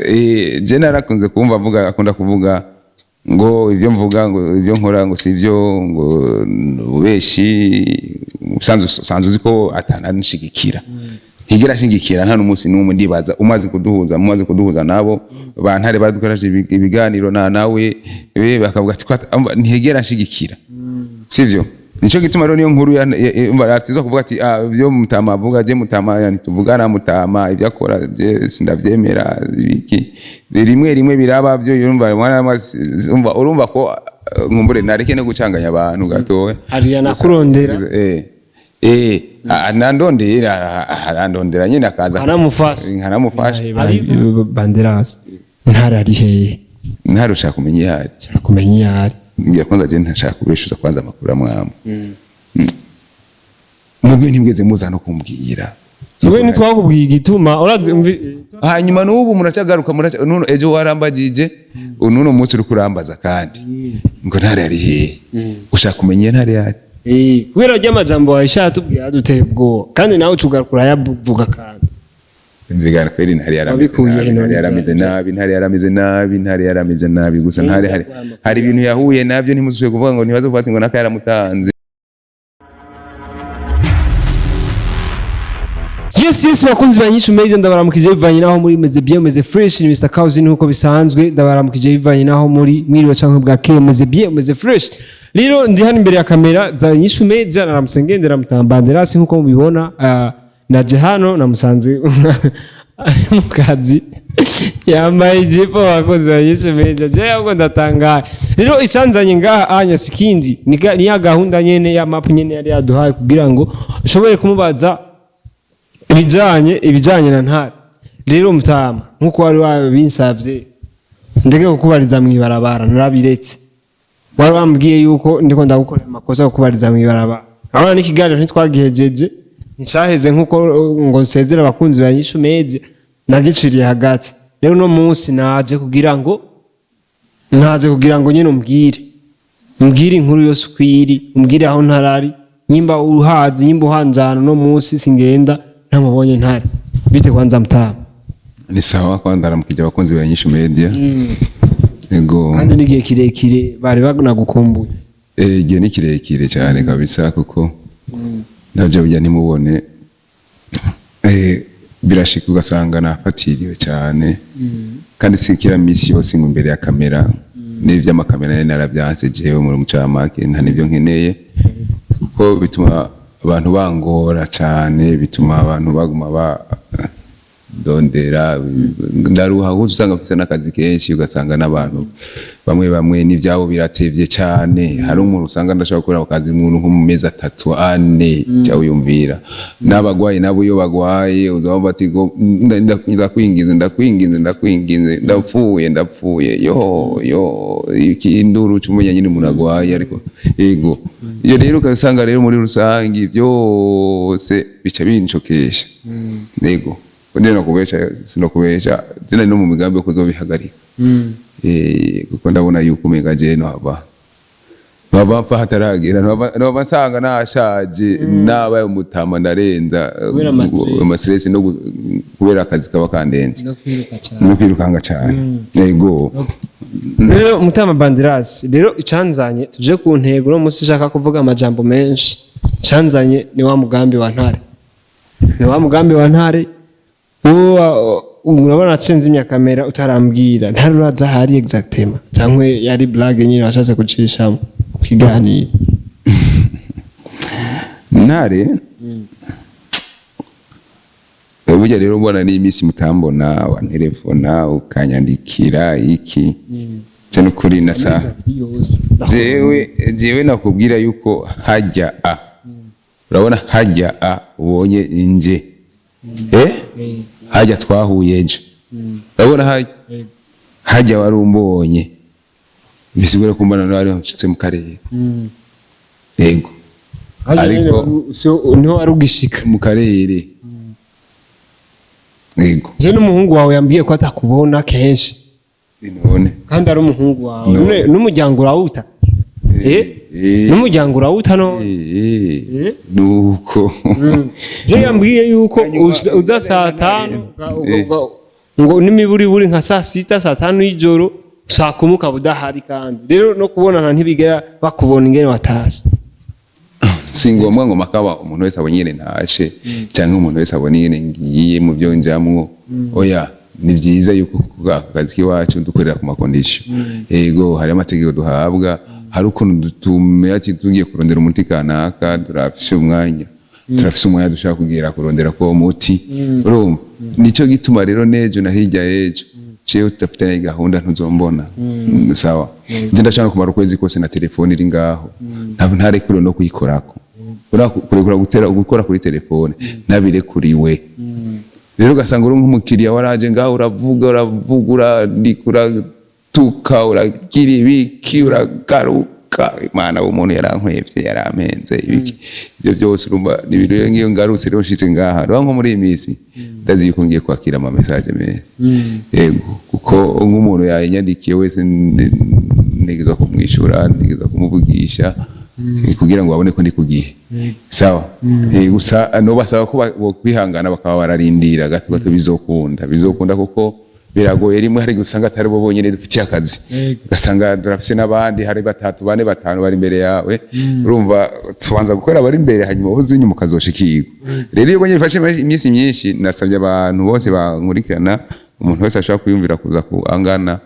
Je narakunze kumva avuga, akunda kuvuga ngo ibyo mvuga, ngo ibyo nkora, ngo si ibyo, ngo ubeshi. Usanzwe uzi ko atananshigikira, ntigera ashigikira nta n'umunsi n'umwe. Ndibaza umaze kuduhuza, mumaze kuduhuza nabo bantare badukoresha ibiganiro na nawe bakavuga ati ko ntigera ashigikira, sivyo? Nico gituma rero niyo nkuru umva kuvuga ati: "Ah, ibyo mutama avuga, je mutama yani tuvugana, mutama ibyo akora je sindavyemera." Ibiki rimwe rimwe biraba byo yumva mwana umva urumva ko nkumbure nareke no gucanganya abantu gatoya. Ariya nakurondera. Nandondera, arandondera nyine akaza. Nkanamufasha. Nkanamufasha. Banderas, Ntare ari hehe? Ntare ushaka kumenya iyo ari? Nshaka kumenya iyo ari. Ngira kwanza je ntashaka kubeshuza kwanza amakuru amwamwe. Mwebwe ntimwigeze muza no kumbwira. Twe ntitwakubwiye igituma urazi Hanyuma n'ubu muracyagaruka, muraca nuno ejo warambagije, nuno munsi uri kurambaza kandi ngo Ntare ari hehe? Ushaka kumenya iyo Ntare yari? Kubera ry'amajambo wawe tubwiye aduteye ubwoba, kandi nawe ucugaruka urayavuga kandi. Ibiganiro kweri, Ntare yarameze Wabikuye nabi. he none? Ntare yarameze nabi, Ntare yarameze nabi, Ntare yarameze nabi. Gusa Ntare hari ibintu yahuye nabyo, ntimuzuye kuvuga ngo ntibaze kuvuga ngo naka yaramutanze. Yes, bakunzi ba Nyinshi Meza, ndabaramukije bivanye naho muri. Meze bien, meze fresh? Ni Mr Kauzi nkuko bisanzwe, ndabaramukije bivanye naho muri, mwiriwe canke bwakeye. Meze bien, meze fresh? Rero ndi hano imbere ya kamera za Nyinshi Meza, naramutse ngendera mutambanderasi nkuko mubibona. Naje hano namusanze ari mu kazi, yambaye ijipo. Bakunzi ba Nyinshi Meza, je ahubwo ndatangaye. Rero icanzanye ngaha anya sikindi ni ya gahunda nyene ya map nyene yari yaduhaye kugira ngo nshobore kumubaza ibijanye na Ntare. Rero mutama, nkuko wari wabinsavye ndeke kukubariza mw'ibarabara, narabiretse. Wari wambwiye yuko ndiko ndagukorera amakosa yo kukubariza mw'ibarabara. Urabona n'ikiganiro ntitwagihejeje, nticaheze nkuko ngo nsezere abakunzi ba Nyishu Media, nagiciriye hagati. Rero uno munsi naje kugira ngo nyene umbwire inkuru yose uko iri, umbwire aho ntarari, nyimba uhazi, nyimba uhanjana. Uno munsi singenda ntamubonye Ntare. Bite kwanza, mutama? Ni sawa. Kwanza ndaramukije abakunzi ba Nyinshi Media. Ego. Kandi n'igihe kirekire bari banagukumbuye. Igihe ni kirekire cyane kabisa, kuko nabyo bijya ntimubone. Birashika ugasanga nafatiriwe cyane, kandi si kila misi yose ngo imbere ya kamera n'ivy'amakamera nari narabyanse jewe muri mucamake, nta nibyo nkeneye, kuko bituma abantu bangora cyane, bituma abantu baguma ba dondera, ndaruha, kuko usanga mfise n'akazi kenshi, ugasanga n'abantu bamwe bamwe n'ivyabo biratevye cyane. Hari umuntu usanga ndashobora gukora akazi umuntu nko mu mezi 3, 4, cya wiyumvira n'abagwayi nabo iyo bagwaye uzabumva ati ngo ndakwinginze, ndakwinginze, ndakwinginze, ndapfuye, ndapfuye, yo yo iki, induru cumenya nyine umuntu agwaye. Ariko yego, iyo rero ugasanga rero muri rusangi byose bica binshokesha. Yego, ndi no kubesha, sinokubesha, zina no mu migambi yo kuzobihagarika. Kuko ndabona yuko umenga je nohava mpfa hataragera, nohava nsanga nashaje, nabaye umutama, ndarenza. Kubera ama-stress. Ama-stress no kubera akazi kaba kandenze. No kwiruka cyane. No kwirukanga cyane, yego. Rero mutama Bandirasi, rero icanzanye, tuje ku ntego. Uno munsi nshaka kuvuga amajambo menshi. Icanzanye ni wa mugambi wa Ntare, ni wa mugambi wa Ntare. Uwo urabona nacenze imya kamera utarambwira. Ntare uraza ahari exactement, cyangwa yari blague nyine washatse gucishamo kiganiro? Ntare burya rero ubona n'iminsi mutambona, wantelefona, ukanyandikira iki se, n'ukuri nasa jewe nakubwira yuko hajya a urabona hajya a ubonye inje hajya twahuye ejo, urabona hajya wari umbonye, bisigura ko mbona wari nshitse mu karere. Yego. Niho wari ugishika? Mu karere, yego. Je n'umuhungu wawe yambwiye ko atakubona kenshi. None? Kandi ari umuhungu wawe. No. N'umuryango urawuta. N'umuryango urawuta no. Nuko. Je yambwiye yuko uza saa 5 Ngo n'imiburiburi nka saa 6, saa 5 y'ijoro, saa 10 ukaba udahari. Kandi rero no kubonana ntibigera bakubona ingene watashe. Si ngombwa ngo makaba umuntu wese abonye ingene ntashe cyangwa umuntu wese abone ingene ngiye mu byo njamwo. Oya, ni byiza yuko ku kazi k'iwacu dukorera ku ma conditions. Yego, hari amategeko duhabwa, hari ukuntu tumenya ati tugiye kurondera umuti kanaka, turafise umwanya dushaka kugira kurondera ko uwo muti. Urumva, nico gituma rero nejo na hirya y'ejo jewe tudafitanye gahunda ntuzombona. Sawa, nje ndashaka kumara ukwezi kose na telefone iri ngaho, ntabwo ntarekuriwe no kuyikorako. Kurekura gutera gukora kuri telefone ntabirekuriwe. Rero ugasanga uri nk'umukiriya waraje ngaho, uravuga, uravuga, urandika, uratuka, uragira ibiki, uragaruka, Imana, umuntu yarankwevye, yarampenze, ibiki, ibyo byose. Urumva ni ibintu rero ngiyo ngarutse rero nshitse ngaha rero nko muri iyi minsi ndazi yuko ngiye kwakira ama message meza. Yego, kuko nk'umuntu yayinyandikiye wese ntegerezwa kumwishura, ntegerezwa kumuvugisha kugira ngo babone ko ndi ku gihe. Sawa. Gusa nobasaba ko bokwihangana bakaba bararindira gato gato, bizokunda, bizokunda, kuko biragoye. Rimwe hari igihe usanga atari bo bonyene dufitiye akazi, ugasanga turafise n'abandi, hari batatu, bane, batanu bari imbere yawe. Urumva tubanza gukora abari imbere, hanyuma wowe inyuma ukazoshikirwa. Rero iyo ubonye bifashe iminsi myinshi, nasabye abantu bose bankurikirana, umuntu wese ashobora kwiyumvira kuza ku angana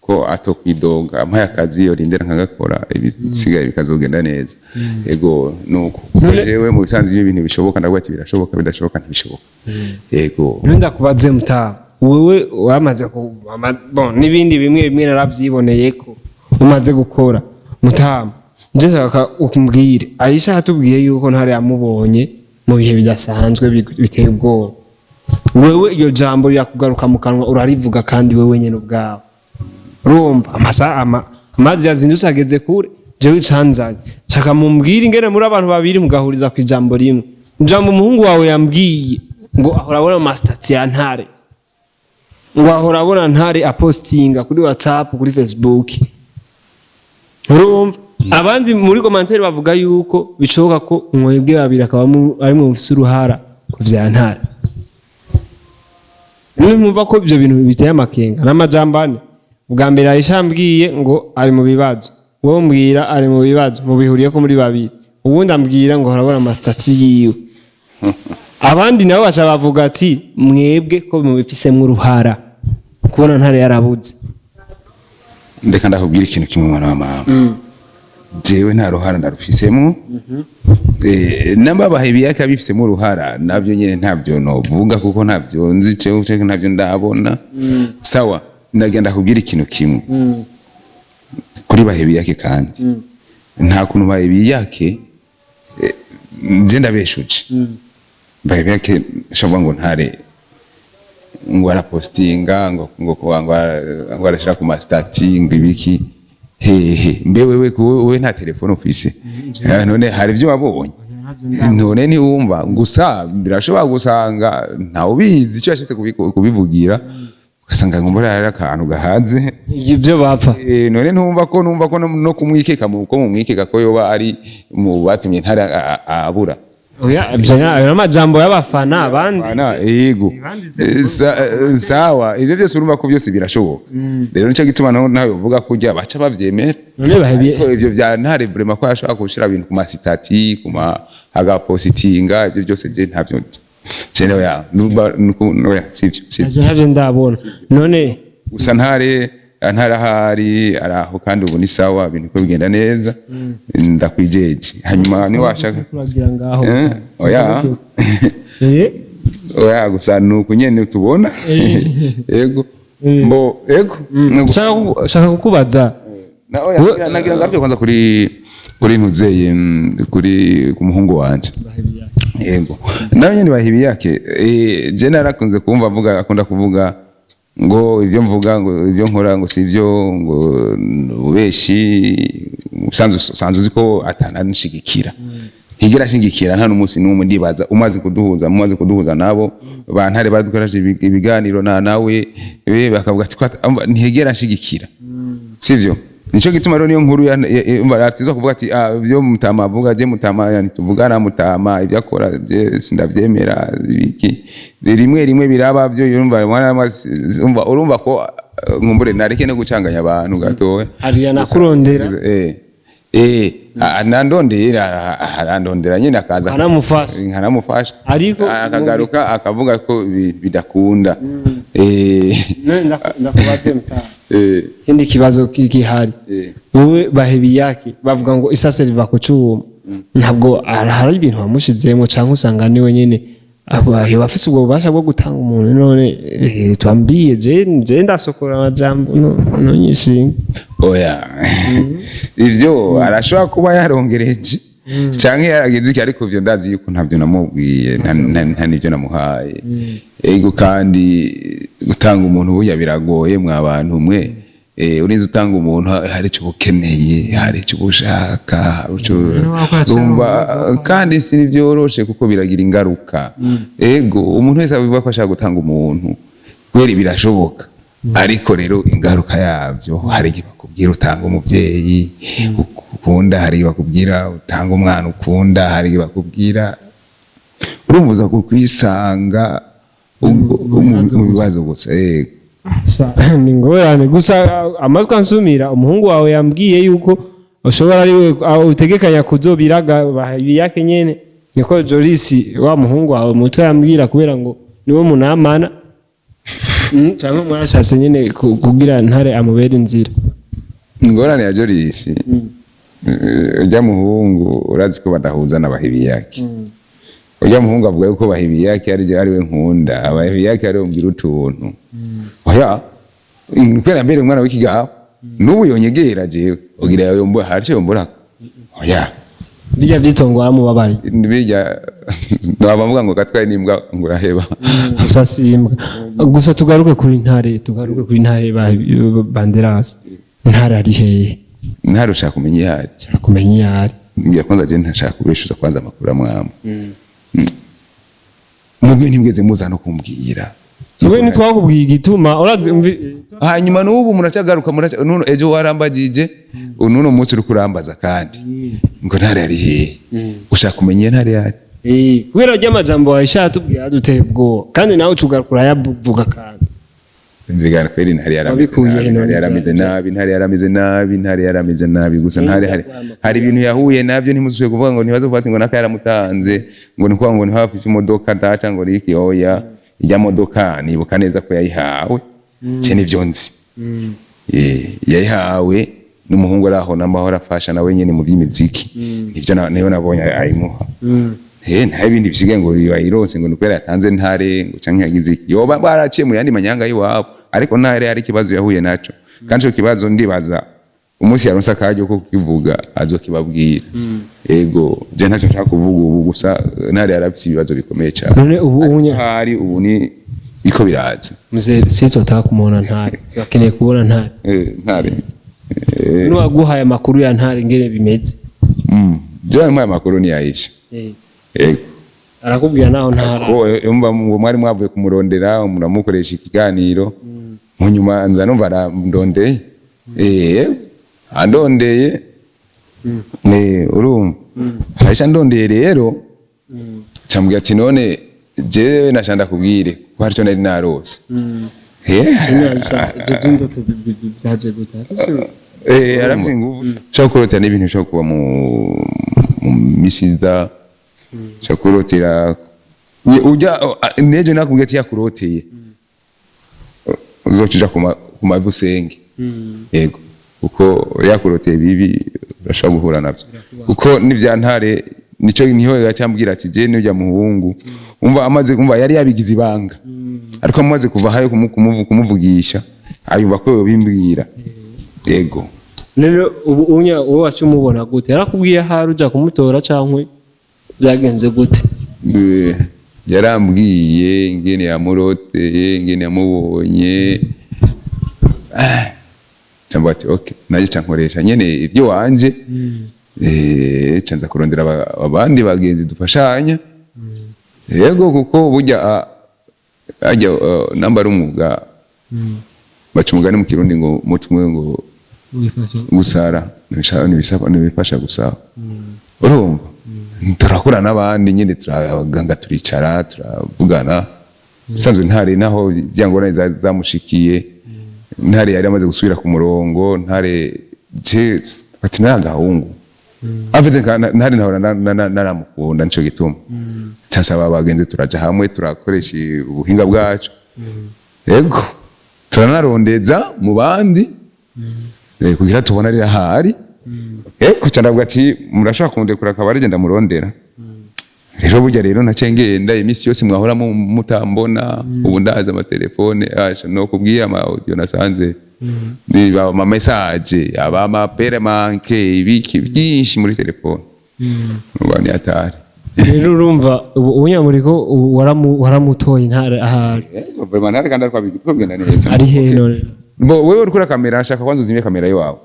ko atokwidoga, ampaye akazi yorindira nkagakora, ibisigaye bikazogenda neza. Ego, nuko kuko jewe mu bisanzwe iyo ibintu bishoboka ndavuga ati birashoboka, bidashoboka ntibishoboka. Ego. Rero ndakubaze mutaha, wewe wamaze bon, n'ibindi bimwe bimwe naravyiboneye ko umaze gukora. Mutaha, nje nshaka ukumbwire, Aisha yatubwiye yuko ntare yamubonye mu bihe bidasanzwe biteye ubwoba. Wewe iryo jambo rirakugaruka mu kanwa, urarivuga, kandi wewe nyene ubwawe urumva amazi yazindutse ageze kure. Jewe icanzanye, nshaka mumbwire ingene muri abantu babiri mugahuriza ku ijambo rimwe, ijambo umuhungu wawe yambwiye ngo ahora abona ama statuts ya Ntare, ngo ahora abona Ntare apostinga kuri WhatsApp, kuri Facebook. Urumva abandi muri commentaire bavuga yuko bishoboka ko mwebwe babiri akaba ari mwe mufise uruhara ku vya Ntare. Niyo mwumva ko ibyo bintu biteye amakenga n'amajambo ane. Ubwa mbere Aisha ambwiye ngo ari mu bibazo, wowe mbwira ari mu bibazo, mubihuriye ko muri babiri. Ubundi ambwira ngo harabona ama statuts yiwe. Abandi nabo baca bavuga ati mwebwe ko mubifisemo uruhara kubona Ntare yarabuze. Ndeka ndakubwira ikintu kimwe, mwana wa mama, jewe nta ruhara ndarufisemo. Namba ibiyaka bifisemo uruhara nabyo nyene ntabyo novuga kuko ntabyo nzi cewe canke ntabyo ndabona. Sawa, ndagenda kubwira ikintu kimwe kuri Bahebiyake. Kandi nta kuntu Bahebiyake, nje ndabeshuje, Bahebiyake shavuga ngo Ntare ngo arapostinga, ngo arashira ku ma statuts, ngo ibiki hehe. Mbe wewe wewe nta telefone ufise? None hari ibyo wabonye? None ntiwumva gusa? Birashobora gusanga ntawe ubizi icyo yashatse kubivugira, ugasanga ngo mbona hari akantu gahaze. Ibyo bapfa. None ntumva ko numva ko no kumwikeka mu ko mumwikeka ko yoba ari mu batumye Ntare abura? Oya, ibyo ayo ni amajambo y'abafana abandi. Bana, yego. Banditse. Sawa, ibyo byose urumva ko byose birashoboka. Rero nicyo gituma naho nawe uvuga ko ujya baca bavyemera. None Bahebiye Ariko ivyo vya Ntare vraiment ko yashobora gushira ibintu ku ma statuts, ku ma agapositinga, ibyo byose je ntabyo je, oya, numva oya, sivyo, sivyo. Ntabyo ndabona none. Gusa Ntare ahari araho, kandi ubu ni sawa, ibintu ko bigenda neza, ndakwijeje. Hanyuma niwashaka Kuragira ngaho. Oya. Oya, gusa nuko nyene tubona. Yego, mbo yego. Shaka kukubaza. Na oya, nagira ngaruke kwanza kuri ntuzeye, kuri ku muhungu wanje. Yego, nawe nyene Bahibiyake, je narakunze kumva avuga, akunda kuvuga ngo ibyo mvuga, ngo ibyo nkora, ngo si ibyo, ngo ubeshi. Usanzwe uzi ko atananshigikira, ntigera ashigikira nta n'umunsi n'umwe. Ndibaza umaze kuduhuza, mumaze kuduhuza nabo bantare badukoresha ibiganiro na nawe bakavuga ati ko ntihegera ashigikira, sivyo? Nico gituma rero niyo nkuru atizwa kuvuga ati: "Ah, ibyo mutama avuga, je mutama yani tuvugana, mutama ibyo akora je sindavyemera." Ibiki rimwe rimwe biraba byo yumva umva urumva ko nkumbure nareke no gucanganya abantu gatoya. Ariya nakurondera. Nandondera, arandondera nyine, akaza. Aramufasha. Nkaramufasha. Ariko akagaruka akavuga ko bidakunda. Ndakubaze mtaha. Ikindi kibazo gihari, wowe Bahebiyake bavuga ngo isase riva ku cuma, ntabwo hari ibintu wamushizemo, cyangwa usanga niwe nyene yoba afise ubwo bubasha bwo gutanga umuntu? None twambiye je ndasokora amajambo no nyishinga. Oya, ivyo arashobora kuba yarongereje canke yaragize iki, ariko ivyo ndazi yuko ntabyo namubwiye, nta n'ivyo namuhaye. Ego, kandi gutanga umuntu burya biragoye mwa bantu mwe. Urinze utanga umuntu, hari icyo uba ukeneye, hari icyo uba ushaka, hari ico urumva, kandi si byoroshe kuko biragira ingaruka. Ego, umuntu wese avuga ko ashaka gutanga umuntu kubera birashoboka, ariko rero ingaruka yabyo, hari igihe bakubwira utanga umubyeyi ukunda, hari igihe bakubwira utanga umwana ukunda, hari igihe bakubwira urumva uza kukwisanga mu bibazo gusa, yego. Ni ingorane gusa. Amatwi ansumira, umuhungu wawe yambwiye yuko ushobora ari we utegekanya kuzobiraga Bahebiyake nyene. Niko Jolis wa muhungu wawe muto yambwira, kubera ngo niwe munamana. Canke mwashatse nyene kugira Ntare amubere inzira? Ingorane ya Jorisi, ujya muhungu urazi ko badahuza na Bahebiyake. Ujya muhungu avuga yuko Bahebiyake ari we nkunda, Abahebiyake ari we mbwira utuntu. Oya, kubera mbere umwana w'ikigabo n'ubu yonyegera jewe ugira yombora, hari icyo yombora? Oya. Birya vyitongo waramubabariye? Birya bavuga ngo gatwaye n'imbwa ngo uraheba. Gusa si imbwa gusa. Tugaruke kuri Ntare, tugaruke kuri Ntare. Banderasi, Ntare ari hehe? Ntare ushaka kumenya iyo ari? Nshaka kumenya iyo ari. Ngira kwanza je ntashaka kubeshuza kwanza amakuru amwamwe. Mubwe ntibweze muza no kumbwira. Twe ntitwakubwiye igituma urazi Hanyuma n'ubu muracyagaruka, muraca nuno ejo warambagije, nuno munsi uri kurambaza kandi ngo Ntare ari hehe? Ushaka kumenya iyo Ntare yari? Kubera ry'amajambo wawe tubwiye aduteye ubwoba, kandi nawe ucugaruka urayavuga kandi. Nzigana kweri, Ntare yarameze Wabikuye nabi. he none? Ntare yarameze nabi, Ntare yarameze nabi, Ntare yarameze nabi. Gusa Ntare hari ibintu yahuye nabyo, ntimuzuye kuvuga ngo ntibaze kuvuga ngo naka yaramutanze, ngo ni ukuvuga ngo niho afise imodoka daca ngo riki. Oya, ijya modoka nibuka neza ko yayihawe ce nivyo nzi. Yayihawe n'umuhungu ari aho n'amahoro afasha nawe nyene mu by'imiziki, nivyo niyo nabonye ayimuha. Nta bindi bisigaye ngo yayironse ngo ni kubera yatanze Ntare ngo canke yagize iki, yoba baraciye mu yandi manyanga y'iwabo, ariko Ntare hari ikibazo yahuye naco, kandi ico kibazo ndibaza umunsi yaronse akaryo ko kukivuga azokibabwira. Ego, je ntacyo nshaka kuvuga ubu, gusa Ntare yarafise ibibazo bikomeye cyane. None ubu unye Hari ubu ni biko biraza. Mzee, sisi tutaka kumuona Ntare, turakeneye kubona Ntare. Ntare. N'uwaguhaye amakuru ya Ntare ingene bimeze? Je ayo makuru ntiyayisha. Ego. Arakubwira naho Ntara? Ko umva ngo mwari mwavuye kumurondera, muramukoresha ikiganiro, mu nyuma nza numva arandondeye, andondeye, urumva Aisha ndondeye rero, camubwira ati: "None jewe nasha ndakubwire ko hari icyo nari narose." Ibyo by'indoto byaje gute? Arafise inguvu. Ushobora kurotera n'ibintu bishobora kuba mu misiza, ushobora kurotera ujya nejo nakubwiye ati yakuroteye uzoca uja ku mavi usenge. Yego, kuko yakuroteye bibi urashobora guhura navyo, kuko n'ivya Ntare nico niho yacyambwira ati je n'ujya muhungu umva amaze kumva yari yabigize ibanga, ariko amaze kuva hayo kumuvugisha ayumva ko yobimbwira. Yego. Rero ubu unya wowe wacu umubona gute? Yarakubwiye ahari uja kumutora canke byagenze gute? Yarambwiye ingene yamuroteye, ingene yamubonye. Cyangwa ati okay, naje ca nkoresha nyene ibyo wanje, ca nza kurondera abandi bagenzi dufashanya. Yego, kuko burya ajya namba ari umwuga, baca umugani mu Kirundi ngo mutumwe ngo Gusara ntibifasha gusara. Urumva, turakura n'abandi nyine, turabaganga, turicara, turavugana. Usanzwe Ntare naho zya ngorane zamushikiye, Ntare yari amaze gusubira ku murongo. Ntare je ati nagahungu afite Ntare nahora naramukunda, nico gituma cyasaba abagenzi turaja hamwe, turakoresha ubuhinga bwacu. Yego, turanarondeza mu bandi kugira tubone ari ahari. Ego, cyane ati murashaka kundekura akaba ari ndamurondera. Rero burya rero naciye ngenda iminsi yose mwahora mutambona, ubu ndaza amatelefone asha no kubwira ama audio nasanze niba ama message aba ama appels manqués, ibiki byinshi muri telefone, ubu ni atari. Rero urumva ubu ubunyamuriko ubu waramutoye Ntare ahari? Yego, vraiment Ntare kandi ariko bigenda neza. Ari hehe none? Bo wewe uri kuri kamera, nshaka kwanza uzimye kamera yawe.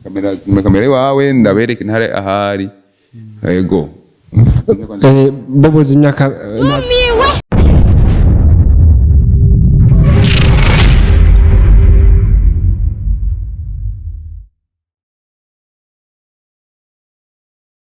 Kamera, zimye kamera yawe, ndabereke Ntare ahari. Yego. Bobo zimyaka